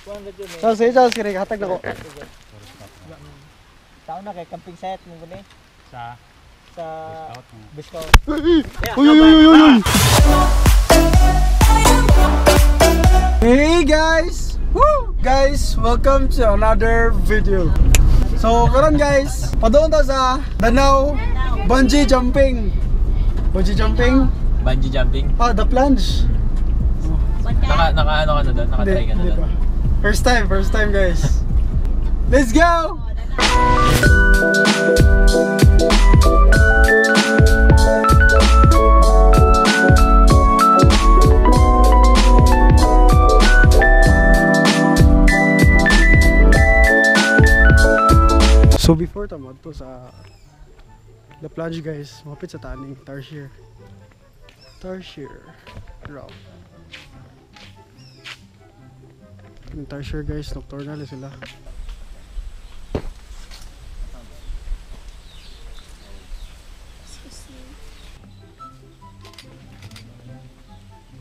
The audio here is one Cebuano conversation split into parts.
So, sige, Charles, kini hatag na ko. Tao na kay camping site mo gani Sa sa Biscout. Uy, uy, uy, uy, uy. Hey guys! Woo! Guys, welcome to another video. So, karon guys, padung ta sa Danao bungee jumping. Bungee jumping? Bungee jumping? Ah, the plunge. Naka ano ka na doon? Naka-try ka na Hindi doon? pa. First time guys. Let's go! So before ta to sa the plunge guys, mapit sa taning Tarsier. Tarsier rock. Yung Tarsier guys, nocturnal sila.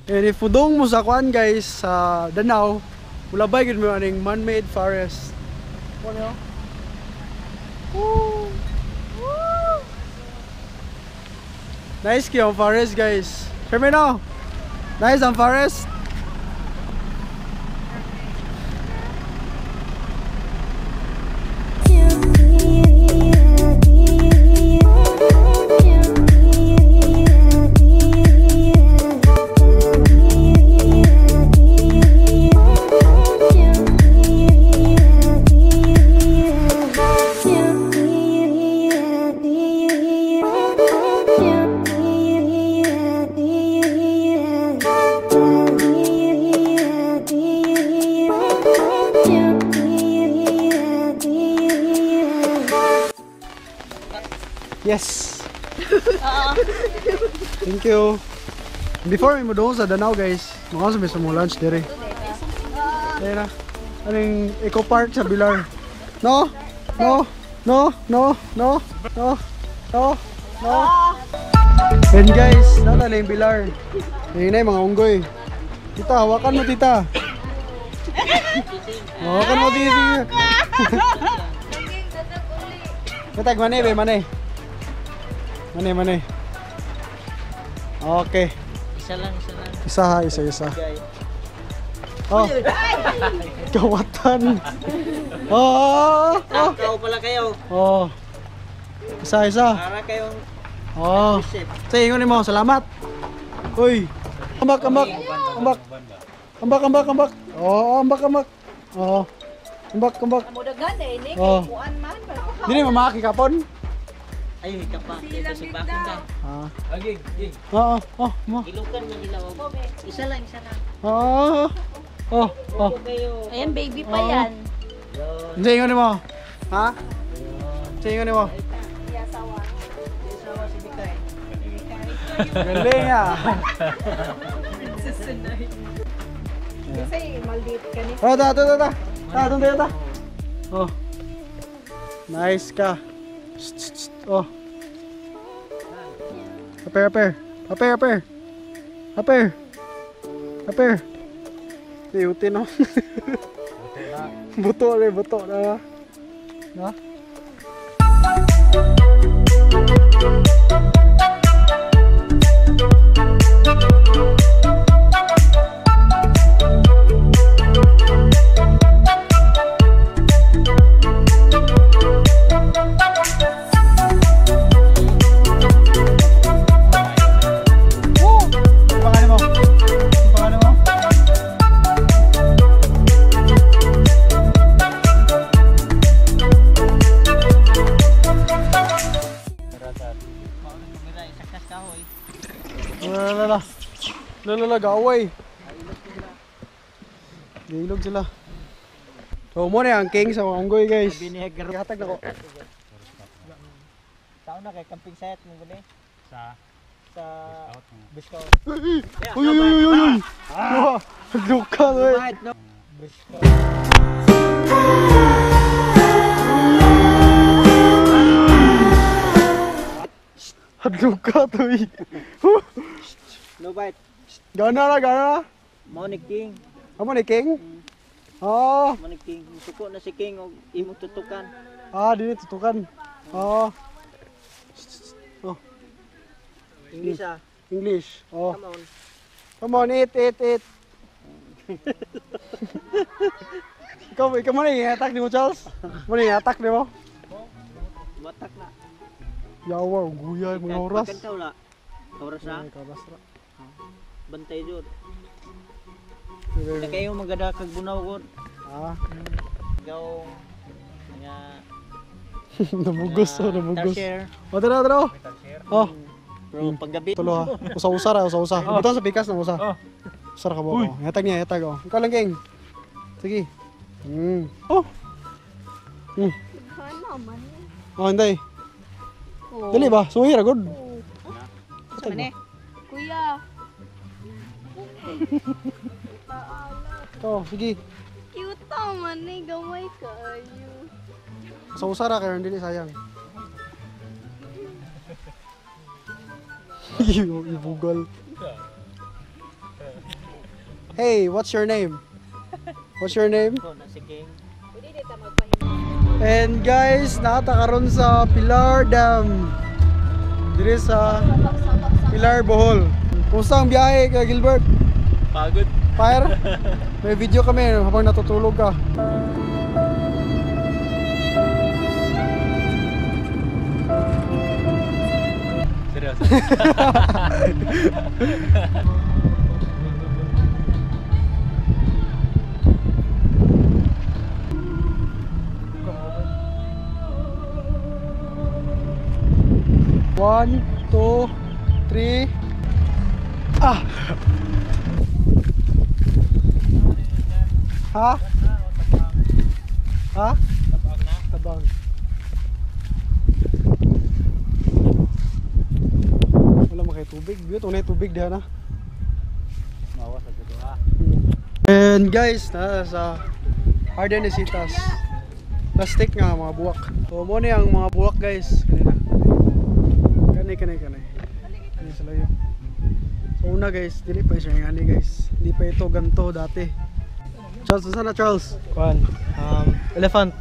And if pudong mo sa kuan guys, sa Danao, wala ba yun mo aning man-made forest. Ano yun? Woo! Woo! Nice kayo ang forest guys. Sherman, no? Nice ang forest. Yes. Thank you. Before we move sa Danao guys, mga sa mo lunch dire. Dere na. Aning Eco Park sa Bilar. No. No. No. No. No. No. No. No. And guys, nana na yung Bilar. Ayun na yung mga unggoy. Tita, hawakan mo tita. Hawakan mo tita. Katag mane be mane. Mane mane. Okay. Isa lang, isa lang. Isa ha, isa isa. Oh. Kawatan. Oh. Oh. Tao pala kayo. Oh. Isa isa. Para kayong Oh. Sige, ingon nimo, salamat. Uy. Ambak ambak. Ambak. Ambak ambak ambak. Oh, ambak ambak. Oh. Ambak ambak. Mudagan eh, ni Oh. kuan man. Dili mamaki kapon. Ay, ka pa. Dito sa bakit ka. Ah. Okay, okay. Oo, oh, mo. Ilukan na nila. Isa lang, isa lang. Oh. Oh, oh. Ayan, baby pa yan. Hindi, ingon nimo. Ha? Sige, ingon nimo. Galing ah. Kasi maliit ka ni. Oh, ta, ta, ta, ta. Ta, doon tayo, ta. Oh. Nice ka. Shh, shh, shh. Oh. Aper, aper. Aper, aper. Aper. Aper. Diutin no. Buto na, buto na. Na? Lala, lala, gaway. Gilog sila. So mo na ang king sa mga unggoy guys. Hatag na ko. Tao na kay camping site mo gani Sa sa Biscout. Uy, uy, uy, uy, uy. Luka oy. Biscout. Hadlok ka to. No bite. Gana na, gana na. Mao ni King. Amo ni King? Oh. Mo ni King, suko na si King og imong tutukan. Ah, dili tutukan. Oh. Oh, English ah. English. Oh. Come on. Come on, eat, eat, eat. Ikaw mo na i-attack ni mo, Charles? Mo na i-attack ni mo? Batak na. Yawa, guya, mga oras. Pagkantaw la. Oras na. Ay, oras ra. Bantay jud. Na kayo magada kag bunaw gud. Ah, Ikaw mga namugos, oh, namugos. Tarsier. Oh, tara, tara. Oh, Bro, paggabi. tulo ha. Usa-usa ra, usa-usa. Butang sa pikas na usa. Oh. Usa ra ka ba? Oh. Yatag niya, yatag oh. Ikaw lang, King. Sige. Oh. Ano man? Oh, hinday. Dali ba? Suhi ra gud. Sa man eh? Kuya, Oh, sige. cute naman eh. Gamay kayo. Usa-usa ra kayo dili sayang. Ibugal. Hey, what's your name? What's your name? Suko na si King. And guys, naata karon sa Pilar Dam. Dire sa Pilar Bohol. Kumusta ang biyahe kay Gilbert? Pagod. Fire? May video kami habang natutulog ka. Seryoso. One, two, three. Ah! Ha? Ha? Tabang na. Tabang. Wala makay tubig. Biyot, unay tubig diha na. Mawa sa duha. And guys, na sa Arden Isitas. Plastic nga mga buwak. So mo ni ang mga buwak guys kanina. Kani kani kani. Kani sa layo. So una guys, dili pa siya ngani guys. Hindi pa ito ganto dati. Charles, saan na Charles? Kuan. Elephant.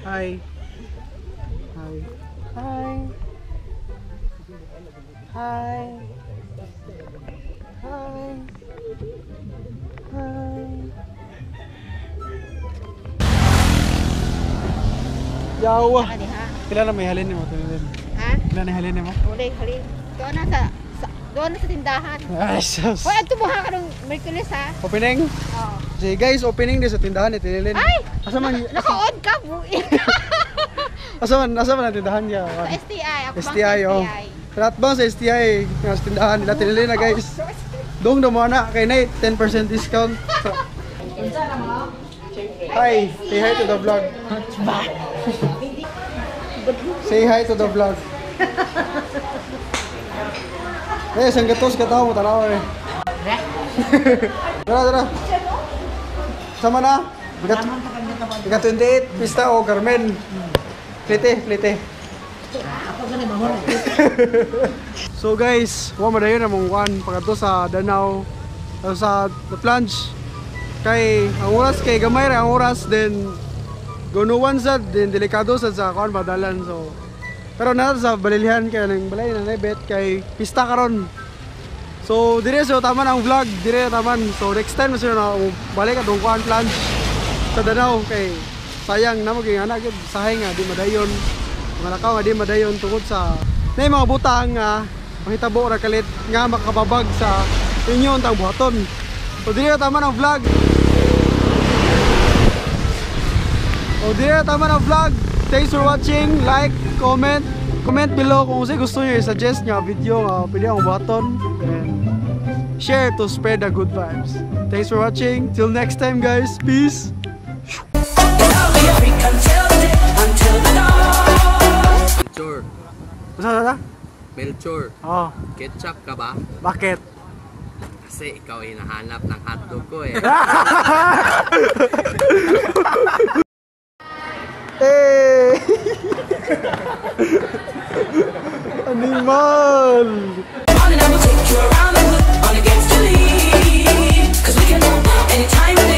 Hi. Hi. Hi. Hi. Hi. Hi. Yawa. Ano ha? Kailan na may halin mo? Tililin. Ha? Kailan na halin mo? Uli, halin. Doon na doon na sa tindahan. Ay, sus. Hoy, ato mo ha karong Merkulis ha. Opening? Oo. Sige guys, opening din sa tindahan ni Tililin. Ay! Asa man, Naka-on ka, buin. asa man ang tindahan niya? Sa STI. Ako bang STI, oh. Lahat bang sa STI, nga sa tindahan nila, Tililin na guys. Dong na kay na 10% discount. So, hi, say hi to the vlog. Say hi to the vlog. Eh, isang gatos ka tao mo tanaw eh. Tara, tara. Sama na. Ika 28, pista o Carmen. Plite, plite. So guys, wa mo dayon among kuan pagkadto sa Danau sa the plunge. Kay ang oras kay gamay ra ang oras then gunuwan sad then delikado sad sa kuan badalan so. Pero na sa balilihan kay nang balay na bet kay pista karon. So dire so taman ang vlog, dire taman. So next time sila na balik atong kuan plunge sa Danau kay sayang na maging anak gyud sahay nga di madayon. Mga lakaw nga di madayon tungod sa na mga butang nga mahitabo ra kalit nga makababag sa inyo untang buhaton. So dire na taman ang vlog. So dire na taman ang vlog. Thanks for watching. Like, comment, comment below kung unsay gusto niyo i-suggest nga video nga pwede akong buhaton. And share to spread the good vibes. Thanks for watching. Till next time guys. Peace. Melchor. Basta sa? Melchor. Oh, Ketchup ka ba? bakit? Kasi ikaw ay hinahanap ng hotdog ko eh. Hey! Animal! On and I will take you around the hood, on against the lead. 'Cause we can go anytime.